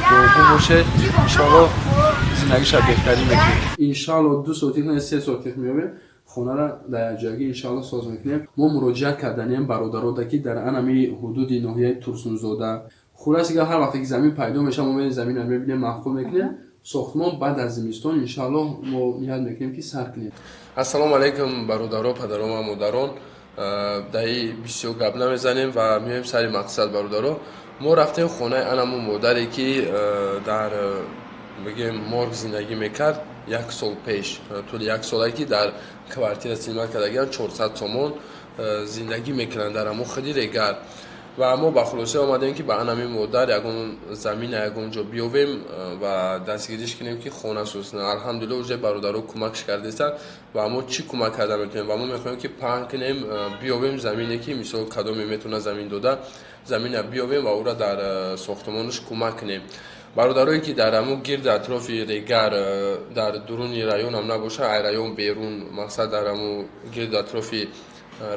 Дуогӯ бошед, иншоалло зиндагиша беҳтарин мекунем. Иншоалло 2 сотих не, 3 сотих меёбем, хонара дар якҷоягӣ иншоалло соз мекунем. Мо муроҷиат карданем бародарода, ки дар анами ҳудуди ноҳияи Турсунзода. Хулоси гап, ҳар вақте ки замин пайдо мешавад, мо мерем, заминро мебинем, маъқул мекунем. Сохтмон баъд аз зимистон иншоалло мо ният мекунем, ки сар кунем. Ассалому алайкум, бародаро, падарон ва модарон. Даи бисёр гап намезанем ва меоем сари мақсад. Бародаро, мо рафтем хонаи анаму модаре, ки дар, бигем, морг зиндагӣ мекард як сол пеш. Тӯли як солае, ки дар квартира снимать кардагиан, 400 сомон зиндагӣ мекунанд дар ҳамон худи Регар. Ва мо ба хулоса омадем, ки ба анами модар ягон замина, ягон ҷо биёвем ва дастгириш кунем, ки хона соз кунем. Алҳамдулилла, уже бародаро кӯмакш кардестанд. Ва мо чӣ кӯмак карда метавонем? Ва мо мехоҳем, ки паҳн кунем, биёвем замине, ки мисол кадоме метавонад замин дода, замина биёвем ва ӯра дар сохтмонаш кӯмак кунем. Бародарое, ки дар ҳамун гирди атрофи Регар, дар дуруни районам набошад, ай район берун, мақсад, дар ҳамун гирди атрофи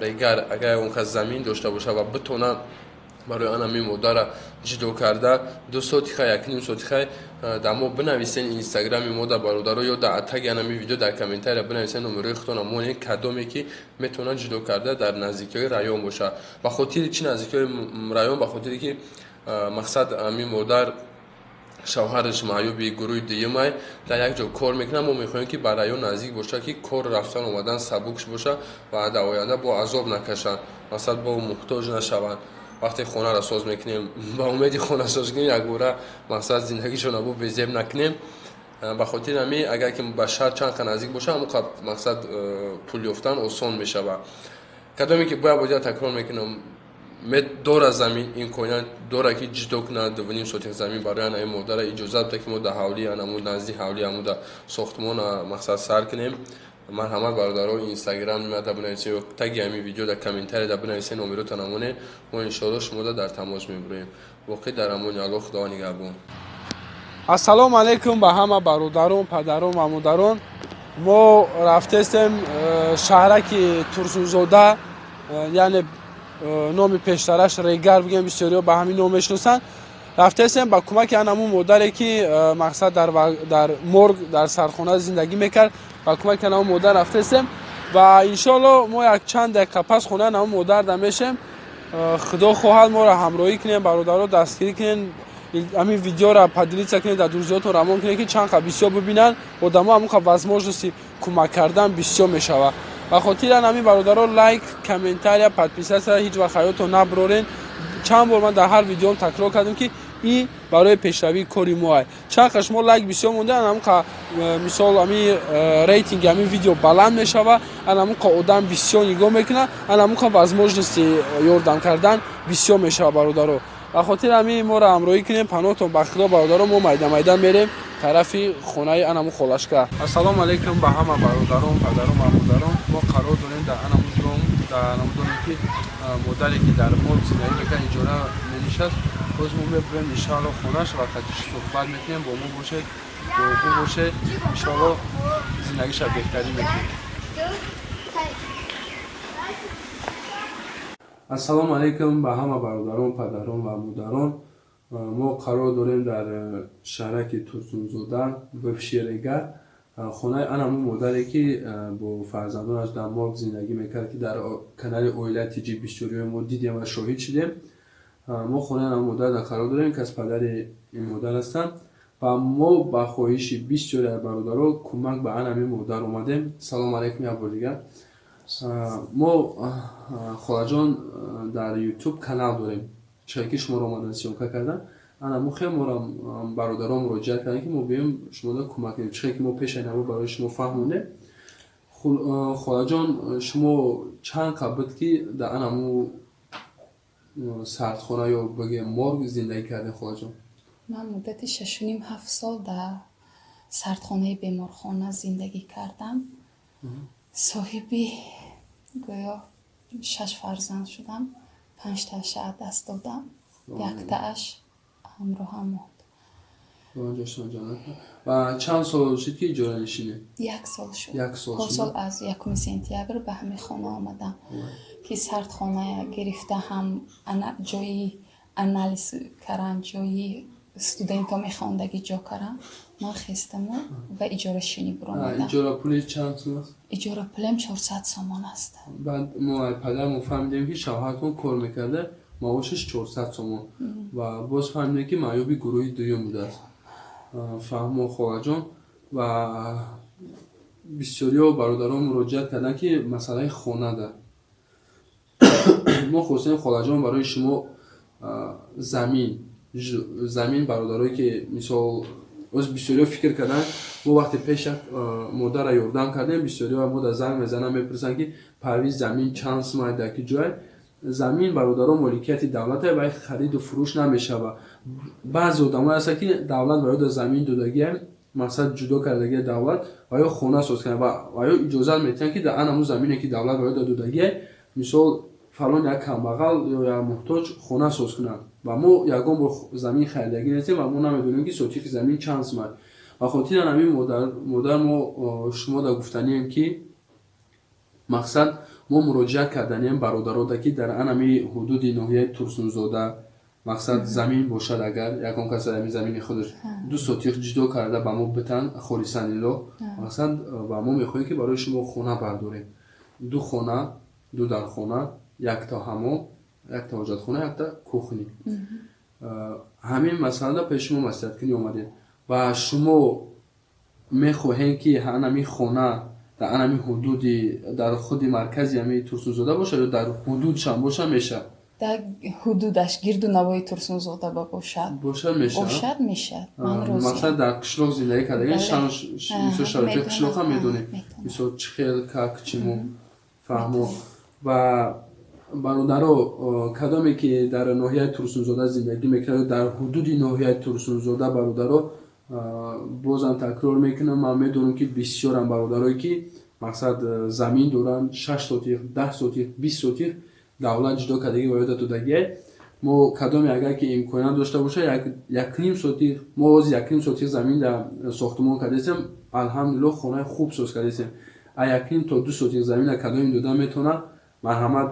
Регар агар ягон кас замин дошта бошад ва битонад барои анами модара ҷудо карда, 2 сотиха, 1.5 сотиха, дар мо бинависен инстаграми мо дар, бародаро, ё дар таги анами видео дар комментария бинависен, номерои худтона монед. Кадоме ки метавонад ҷудо карда, дар наздикиҳои район бошад. Ба хотири чӣ наздикиҳои район? Ба хотире ки, мақсад, ами модар шавҳараш маъюби гурӯҳи дуюмай, дар як ҷо кор мекунад. Мо мехоҳем, ки ба район наздик бошад, ки кор рафтан омадан сабукш бошад ва дар оянда бо азоб накашанд, мақсад, бо муҳтоҷ нашаванд. Вақте хонаро соз мекунем, ба умеди хона соз кунем, якбора, мақсад, зиндагишонро бо безеб накунем. Ба хотири ҳамин, агар ки ба шаҳр чанд қа наздик бошад, ҳамон қа, мақсад, пул ёфтан осон мешавад. Кадоме ки, бояд бояд такрор мекунам, дора замин, имконият дора, ки ҷудо кунад 2.5 сотих замин барои анаи модара, иҷозат буда, ки мо дар ҳавлии анаму, назди ҳавлии амуда сохтмона, мақсад, сар кунем. Марҳамат, бародаро, инстаграм да бинависед ё таги ҳамин видео дар комментария да бинависед, номеротон намонед, мо иншоалло шумода дар тамос мебуроем. Воқеъ дар амони Аллоҳ, Худо нигаҳбон. Ассалому алайкум ба ҳама бародарон, падарон ва модарон. Мо рафтестем шаҳраки Турсунзода, яъне номи пештараш Регар бигем, бисёриҳо ба ҳамин ном мешиносанд. Рафтестем ба кӯмаки анамун модаре, ки мақсад, дар морг, дар сардхона зиндагӣ мекард. Ба кӯмаки анамун модар рафтестем ва иншоалло мо як чанд дақиқа пас хонаи анамун модар да мешем. Худо хоҳад, моро ҳамроҳӣ кунем, бародаро, дастгирӣ кунем, ҳамин видеоро поделиться кунед, дар друзьётон равон кунед, ки чанд қа бисёр бибинанд одамо, ҳамон қа возможности кӯмак кардан бисёр мешавад. Ба хотири ҳамин, бародаро, лайк, комментария, подписаться ҳеҷ вақт ҳаётон набурорен. Чанд бор ман дар ҳар видеом такрор кардам, ки ин барои пешравии кори моа. Чанд қа шумо лайк бисёр монда, ҳамон қа, мисол, ҳамин рейтинги ҳамин видео баланд мешавад, ҳамон қа одам бисёр нигоҳ мекунад, ҳамон қа возможности ёрдам кардан бисёр мешавад. Бародаро, ба хотири ҳамин моро ҳамроҳӣ кунем. Паноҳтон ба Худо, бародаро. Мо майда майда мерем тарафи хонаи анаму холашка. Ассалому алайкум ба ҳама бародарон, падарон ва модарон. Мо қарор дорем дар анаму дом, дар анаму доме, ки модаре, ки дар морг зиндагӣ мекард, иҷора менишаст. Боз мо мебурем иншоалло хонаш ва қатиш суҳбат мекунем. Бо мо бошед, дуогӯ бошед, иншоалло зиндагиша беҳтарин мекунем. Ассалому алайкум ба ҳама бародарон, падарон ва модарон. Мо қарор дорем дар шаҳраки Турсунзода, бывший Регар, хонаи анаму модаре, ки бо фарзандонаш дар морг зиндагӣ мекард, ки дар канали Оила Тҷ бисёриҳои мо дидем ва шоҳид шудем. Мо хонаи анаму модар дар қарор дорем, ки аз падари ин модар ҳастанд. Ва мо ба хоҳиши бисёре аз бародаро кӯмак ба анами модар омадем. Салому алайкум як бор дигар. Мо, холаҷон, дар Ютуб канал дорем, чиқе ки шуморо омадан съёмка кардан. Ана мо хеле моро бародарон муроҷиат кардем, ки мо биёем, шуморо кӯмак кунем. Чиқе ки мо пешаи наво барои шумо фаҳмондем. Холаҷон, шумо чанд қабл буд, ки дар анаму сардхона ё бигем морг зиндагӣ кардем, холаҷон? Ман муддати 6.5-7 сол дар сардхонаи беморхона зиндагӣ кардам. Соҳиби гӯё шаш фарзанд шудам, панҷтааша аз даст додам, яктааш ҳамроҳам монд. Ва чанд сол шуд, ки иҷоранишинӣ? Як сол шуд. Як сол. Сол аз 1 сентябр ба ҳамин хона омадам, ки сардхона гирифта, ҳам ҷои анализ кардан, ҷои Студентҳо мехондагӣ ҷо карам, ман хестаму ба иҷорашинӣ буромадам. Иҷорапули чанд сум аст? Иҷорапулем 400 сомон аст. Баъд мо падармо фаҳмидем, ки шавҳартон кор мекарда, маошаш 400 сомон, ва боз фаҳмидем, ки маъюби гурӯҳи дуюм будааст. Фаҳмо, холаҷон. Ва бисёриҳо бародарон муроҷиат карданд, ки масъалаи хонада мо хостем, холаҷон, барои шумо замин. Бародарое ки, мисол, оз бисёриҳо фикр карданд, мо вақте пеш як модарра ёрдам кардем, бисёриҳо мода занг мезананд, мепурсанд, ки Парвиз, замин чанд сумай, дар ки ҷой замин. Бародаро, моликияти давлате ва хариду фурӯш намешавад. Баъзе одамое ҳастанд, ки давлат ба ёда замин додагия, мақсад, ҷудо кардагия давлат, ва ё хона соз карданд, ва ё иҷозат медиҳанд, ки дар ан ҳамун замине, ки давлат ба ёда додагия, мисол, фалон як камбағал ё як муҳтоҷ хона соз кунанд. Ва мо ягон бор замин харидагӣ нестем ва мо намедонем, ки сотихи замин чанд сум аст. Ба хотири ҳамин, модар, мо шумо да гуфтанием, ки мақсад, мо муроҷиат карданием бародарода, ки дар анами ҳудуди ноҳияи Турсунзода, мақсад, замин бошад, агар ягон кас ами замини худаш 2 сотих ҷудо карда ба мо битан, холисанило, мақсад, ва мо мехоҳем, ки барои шумо хона бардорем: ду хона, ду дархона, якта ҳамом, якта ҳоҷатхона, якта кухня. Ҳамин масъалада пеши шумо маслиҳаткунӣ омадем. Ва шумо мехоҳем, ки анами хона дар анами ҳудуди, дар худи маркази ҳами Турсунзода бошад ё дар ҳудудшам боша мешавад? Дар ҳудудаш, гирду навои Турсунзода ба бошад. Бошад, мешавад? Бошад, мешавад, ман розиам. Мақсад, дар қишлоқ зиндагӣ кардагӣ, мисол, шароити қишлоқ ҳам медонем, мисол, чӣ хел, как, чиму. Фаҳмо. Ва бародаро, кадоме ки дар ноҳияи Турсунзода зиндагӣ мекунад, дар ҳудуди ноҳияи Турсунзода, бародаро, бозам такрор мекунам, ман медонам, ки бисёрам бародарое, ки, мақсад, замин доранд, 6 сотих, 10 сотих, 20 сотих давлат ҷудо кардагӣ ва ёда додагиай. Мо кадоме агар ки имконият дошта боша, 1,5 сотих, мо ҳозир 1,5 сотих замин дар сохтумон кардастем, алҳамдулилло, хонаи хуб соз кардастем. А 1,5 то 2 сотих замина кадоме дода метавонад, марҳамат,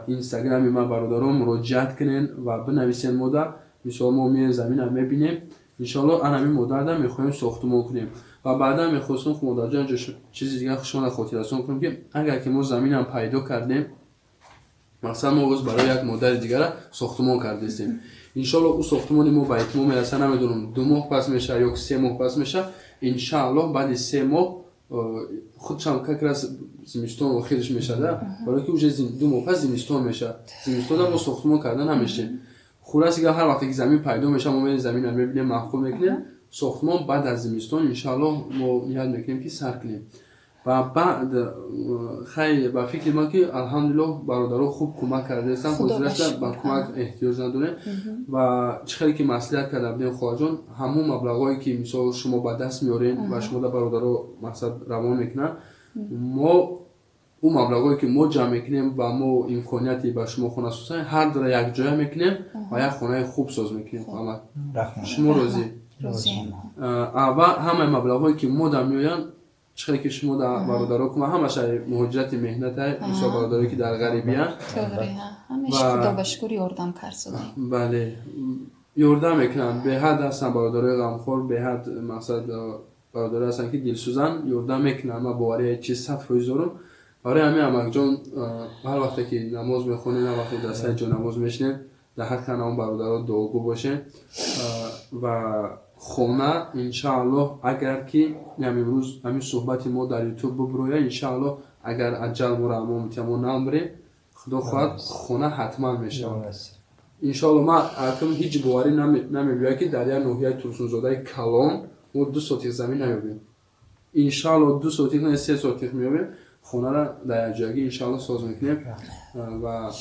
инстаграми ман, бародарон, муроҷиат кунен ва бинависен мода. Мисол, мо меем, замина мебинем, иншоалло, анами модарда мехоҳем сохтумон кунем. Ва баъдан мехостем, модарҷон, чизи дигар шуморо хотиррасон кунем, ки агар ки мо заминам пайдо кардем, мақсад, мо боз барои як модари дигара сохтумон кардастем. Иншоалло, ӯ сохтумони мо ба итмом мераса, намедонам, 2 моҳ пас мешавад ё 3 моҳ пас мешавад. Иншааллоҳ, баъди 3 моҳ худшам как раз зимистон охириш мешавад, барои ки уже 2 моҳ пас зимистон мешавад. Зимистонда мо сохтумон карда намешем. Хулоса, ҳар вақте ки замин пайдо мешавад, мо мерем, заминро мебинем, маъқул мекунем, сохтумон баъд аз зимистон, иншааллоҳ, мо ният мекунем, ки сар кунем. Ва баъд, хай, ба фикри ман, ки алҳамдулиллоҳ, бародаро хуб кӯмак кардаистанд, ҳозирашда ба кӯмак эҳтиёҷ надорем. Ва чӣ хеле ки маслиҳат карда будем, холаҷон, ҳамон маблағҳое, ки, мисол, шумо ба даст меорем ва шумо да бародаро, мақсад, равон мекунанд, мо ӯ маблағҳое, ки мо ҷамъ мекунем ва мо имконияти ба шумо хона созем, ҳар дура якҷоя мекунем ва як хонаи хуб соз мекунем. Шумо розӣ? Ва ҳамаи маблағҳое, ки мо да меоянд, чӣ хеле ки шумо да бародаро кӯмак, ҳамаша муҳоҷирати меҳнатай, мисол, бародарое, ки дар ғарибиянд. Бале, ёрдам мекунанд, беҳад ҳастанд бародарои ғамхор, беҳад, мақсад, бародарое ҳастанд, ки дилсӯзанд, ёрдам мекунанд. Ман боварӣ чиз 100% дорам. Барои ҳамин, амакҷон, ҳар вақте ки намоз мехонем, ҳар вақте дар сари ҷо намоз мешинем, дар ҳаққи ҳамон бародаро дуогӯ бошем. Ва хона, иншааллоҳ, агар ки имрӯз ҳамин суҳбати мо дар Ютуб бубурояд, иншааллоҳ, агар аҷал моро амон битиҳад, мо намбирем, худо хоҳад, хона ҳатман мешавад, иншоалло. Ман акм ҳеҷ боварӣ намебиёяд, ки дар як ноҳияи Турсунзодаи калон мо 2 сотих замин наёбем. Иншаалло, 2 сотих не, 3 сотих меёбем, хонара дар якҷоягӣ, иншаалло, соз мекунем ва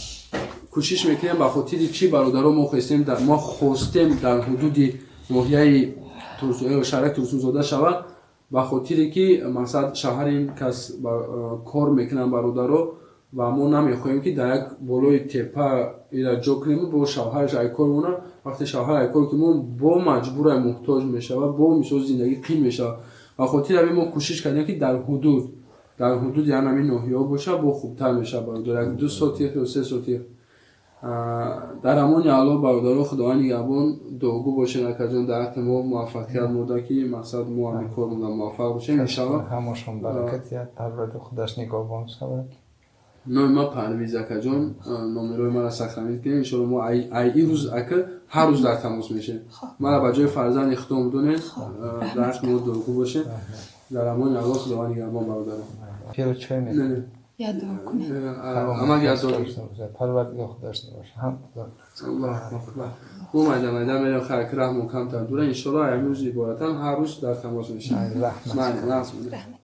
кӯшиш мекунем. Ба хотири чӣ, бародаро, мо хостем, мо хостем дар ҳудуди ноҳияи шаҳраки Турсунзода шавад? Ба хотире ки, мақсад, шавҳари ин кас кор мекунанд, бародаро, ва мо намехоҳем, ки дар як болои тепа ира ҷо кунем, бо шавҳараш айкор монад. Вақте шавҳар айкор ки мон, бо маҷбура муҳтоҷ мешавад, бо, мисол, зиндагӣ қин мешавад. Ба хотири ҳамин мо кӯшиш кардем, ки дар ҳудуди ҳамин ноҳияҳо бошад, бо хубтар мешавад, бародар, як 2 сотих ё 3 сотих. Дар амони Аллоҳ, бародаро, Худованд нигаҳбон, дуогӯ бошед, акаҷон, дар ҳаққи мо муваффақият мода, ки мақсад мо ҳами кормонда муваффақ бошем, иншаллоҳ. Ҳамашон баракат диҳад, Парварди худаш нигаҳбон шавад. Номи ман Парвиз, акаҷон, номерои маро сохранить кунед, иншолло. Мо ай ин рӯз, ака, ҳар рӯз дар тамос мешем. Мара ба ҷои фарзанди худом донед, дар ҳаққи мо дуогӯ бошед. Дар амони Аллоҳ, Худованд нигаҳбон, бародаро. Пиру чой Не, не. Я дуо кунем. Амак язор. Парвардигор худаш набошад ҳам. Аллоҳ акбар. Мо майда майда мерем, хайр, ки раҳмон камтар дура, иншолло. Ай рӯз иборатан ҳар рӯз дар тамос мешем. Раҳмат. Майли, нағз. Раҳмат.